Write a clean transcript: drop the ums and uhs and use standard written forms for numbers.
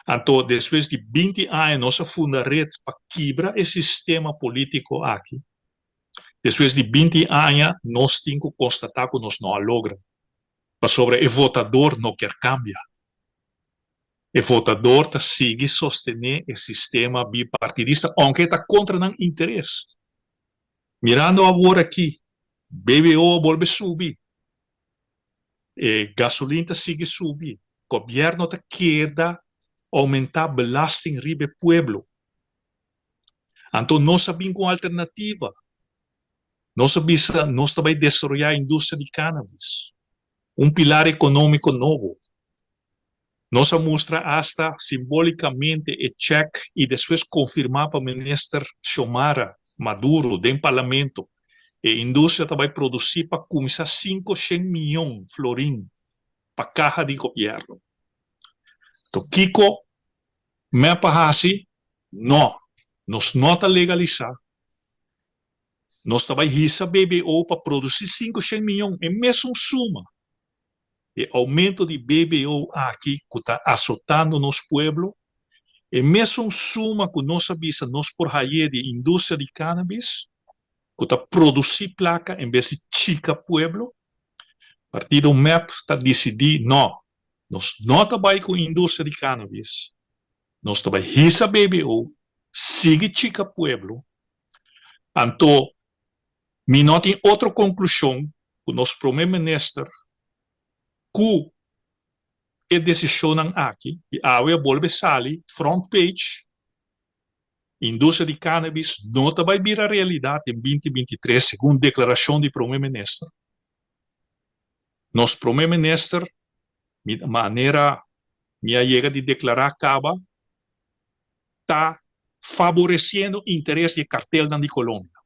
Anto despues di 20 aña nos a funda Red pa kibra e sistema politico aki. Despues di 20 aña nos tin cu constata cu nos no a logra. Pasobra e votador no kier cambia. E votador ta sigui sostene e sistema bipartidista, aunke ta contra nan interes. Mirando awor aki, BBO a bolbe subi. E gasolin ta sigui subi. Gobierno ta keda aumenta belasting riba e pueblo. Anto nos a bin cu alternativa. Nos a bisa, nos ta bay desaroya industria di cannabis. Un pilar economico nobo. Nos a mustra hasta simbolicamente e check y despues confirma pa minister Xiomara Maduro den parlamento. E industria ta bay produci pa cuminsa 500 miyon florin pa caha di gobierno. Anto kico MEP a haci? No, nos no ta legalisa. Nos ta bay hisa BBO pa produci 500 miyon, e mesun suma. E aumento di BBO aki cu ta azotando nos pueblo, e mesun suma cu nos a bisa nos por haye di industria di cannabis, cu ta produci placa en bes di chica pueblo, Partido MEP ta dicidi no, nos no ta bay cu industria di cannabis, nos ta bay hisa BBO, sigui chica pueblo. Anto mi no tin otro conclusion cu nos prome minister cu e decisionnan aki, y awe a bolbe sali front page, industria di cannabis no ta bay bira realidad den 2023, segun declaracion di prome minister. Nos prome minister, manera mi a yega di declara caba, ta favoreciendo interes di cartelnan di Colombia.